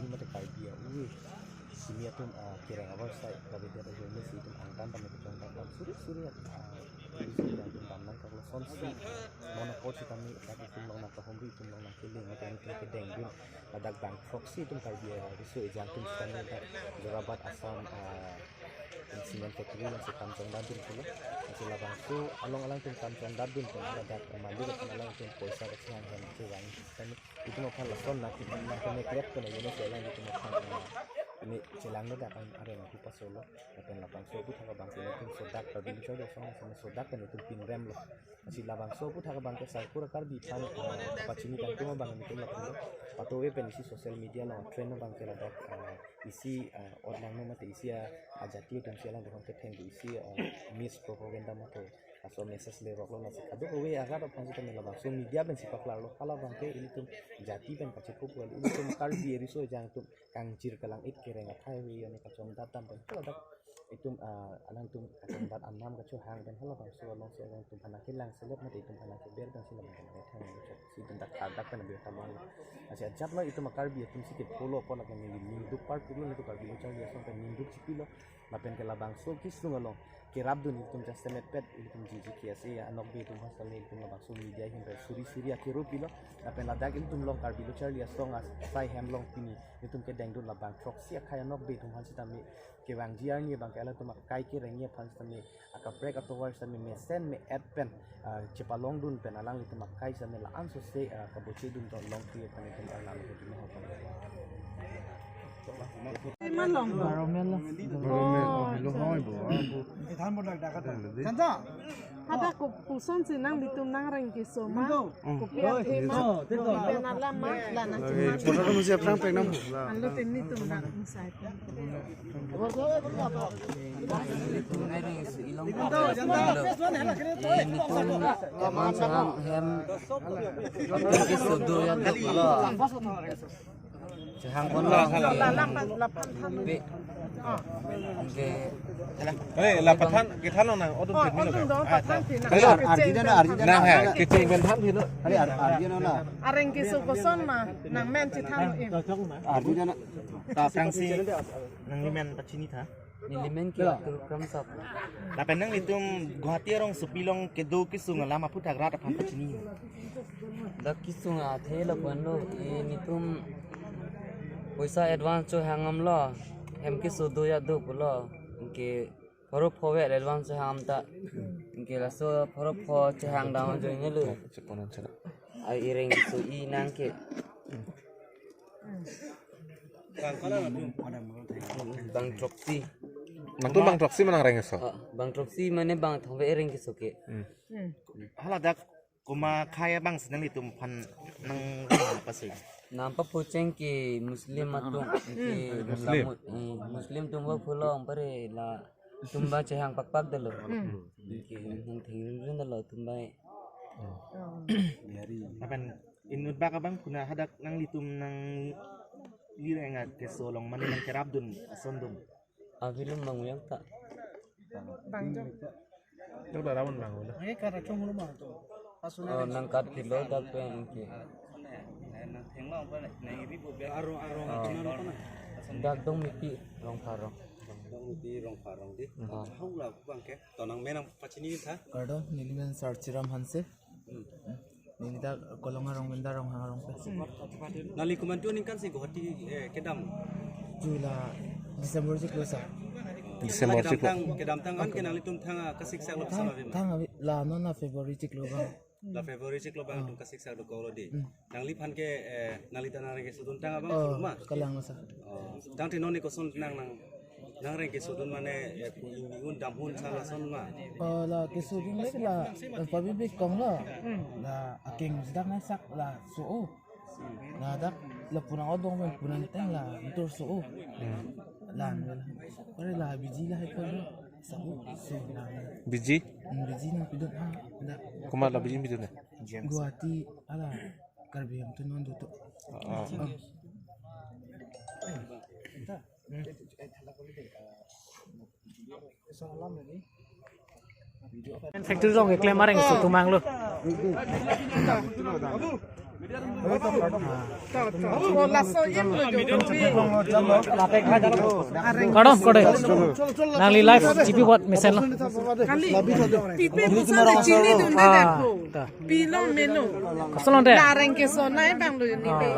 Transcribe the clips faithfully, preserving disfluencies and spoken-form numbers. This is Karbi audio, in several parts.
Karbi mate Karbi a-ove kimi atum, ah, kereng abar sai labe det ajoine si itum angtan tame kachongdam dam suri suri, ah, suri suri atum dam nangkok, lasonsi non apot sitame dak itum along nangkahumri, itum along nangkeling mate itum kedengdun ladak bang throksi itum Karbi a-riso ejang atum sitame dak Jorabat Assam, ah, cement factory alongsi kam chongdamdun pulo. Lasi labangso along alangtum kam chongdamdun pen ladak malik atum alangtum poisa kachehang hem kachevang sitame itum aphan lason nangkeneglect pen ajoine si alanglitum aphan, ah, ini chelangno dak an areng ahu pasolo. Lapen labangso aphuthak abangke itum sodak Karbi Lo Charli Asong sitame sodak pen itum pinremlo. Lasi labangso aphuthak abangke Sarkura Karbi aphan, ah, pachini kangtung abang itum lapulo. Patuve pen isi social media along trend abangke ladak, ah, isi, ah, otlangno mate isi, ah, ajati atum si alangtum ketheng do isi, ah, mispropaganda mate laso message leroklo. Lasi kadokave arat aphan sitame labangso media pensi paklarlo, halabangke ilitum jati pen kachepu pu kali, ilitum Karbi eriso ejang atum kangjir kalang-it kereng athai ave, jone kachongdam dam pen haladak itum, ah, alangtum kachongdam anam kachehang pen halabangso alongsi alangtum aphan nangkelang selet mate itum aphan nangkeber pensi labang kenang ethang lo chok si itum dak kardak pen abirta bang. Lasi ajat lo itum a-Karbi atum si kepolo apot lake neli ningduk parpiklo, nelitum Karbi Lo Charli Asong pen ningduk chipilo. Lapen ke labangso kesung along kerapdun itum jasemet pet itum G G K S A anokbe atum aphan sitame itum labangso media ahin pen suri suri akero pilo. Lapen ladak itum along Karbi Lo Charli Asong asai hem along pini itum kedengdun labang throksi akhei anokbe atum aphan sitame kevangji arni abangke alangtum akai kerengji aphan sitame akaprek atovar sitame mesen me-et pen, ah, chepalongdun pen alanglitum akai sitame la-an sose, ah, kabochedun to longkri aphan itum arnam itum ho. Iman long. Baromel lo. Baromel, oh, lo hoi bo. Ikan bodak dakat. Janta. Hadak ko- kosonsi nanglitum nangreng keso ma? Kopi athe ma? Pen alam ma? La nang. Photo mo siya prang peng nam. Alo teni tum nang inside. Itum, eh, itum, eh, itum, hem, hem keso do ya dok lo. Chehang pon lo. La, la, la, la, la, la. Pe. Oke. Eh, la pathan, kethan lo nang, odun. Oh, odun do, pathan thi nang. Arju jana, arju jana. Nang he, kecheng pen than thi lo. Are, ar-, arju jana na. Areng keso koson ma, nang men chethan lo im. Arju jana. Ta prang si, nanglimen pachini tha. Nelimen ke Atur Kramsap. Lapen nanglitum Guwahati arongsopi along kedo kesung alam aphuthak rat aphan pachini. Dak kesung athe lapuan lo, ilitum poisa advance chohang damlo, hem keso do ya dok lo, anke pharo pho vet advance chohang dam ta, anke laso pharo pho chohang dam ajoine lo. Ai ireng keso-i nang ke. Bang throksi. Nangtum bang throksi ma nangreng keso? Oh, bang throksi mane bang thomve ireng keso ke. Hmm. Hmm. Haladak komat akhei abang si nanglitum aphan nang pasi. Nang papucheng ke Muslim atum ke Muslim. Muslim, eh, Muslim atum ba pulong pare latum ba chehang pakpak dolo. Hmm. Ke nang thengrin dolo atum ba. Oh. Lapen inut bak abang kuna hadak nanglitum nanglireng akeso along mane nangkerapdun ason dum. Avilum bang yang ta. Bang jong. Tok da rawan bang udah. Eh, kada chong rumah tu. Oh, nang kat kilo dak pen ke. Nang thenglo apa nang iri bu be. Arong, arong. Oh. Dak Dongmipi Rongpharong. Dongmipi Rongpharong di. Oh. Hau la bang ke. To nangmen nangpachini tha. Kardom, nelimen Sarchiram Hanse. Hmm. Neli dak Kolong arong, Mendar arong, Hangarong pe. Nangli komantu aningkan si Guwahati, eh, kedam? Ju la December chiklo sa. December chiklo. Kedamtang, kedamtang an ke nanglitum thang, ah, kasik sak lo. Thang, sama bima. Thang abi la non la February chiklo bang. La February chiklo abang, ah, dungka sik sak dokok lo di. Hmm. Nangliphan ke, eh, nangli ta nangreng kesodun tang abang, oh, ma? Kalang masa. Oh, tangte non ni koson nang nang nangreng kesodun mane, eh, pu ingni un dam un sa lason ma? Oh, la kesodun le la, eh, pabi bikong lo. Hmm. La akeng sedak nangsak laso o. Ladak lapu nang odong pen pu nangteng la nangtur so o. Hmm. Lang la. Pare la biji lahai ko lo. Sabu so lang. Biji? Hmm, biji nangpidun ha. Dak. Komat la biji pidun ya? Guwahati, ala, Karbi Anglong atum non dodo. Oh. Oh. Factory along keklem areng so atum mang lo. Kardom, kardom. Nangli live G P Watt mesen lo. Kali. Pipe pusat chini dun de, ah, dako. Ta. Pilong melo. Koson lo de? Lareng kesonai abang lo ni pe.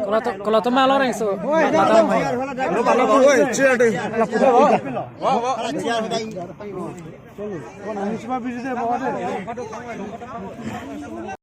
Kolo to, kolo to ma lo reng so. Oi, chair de.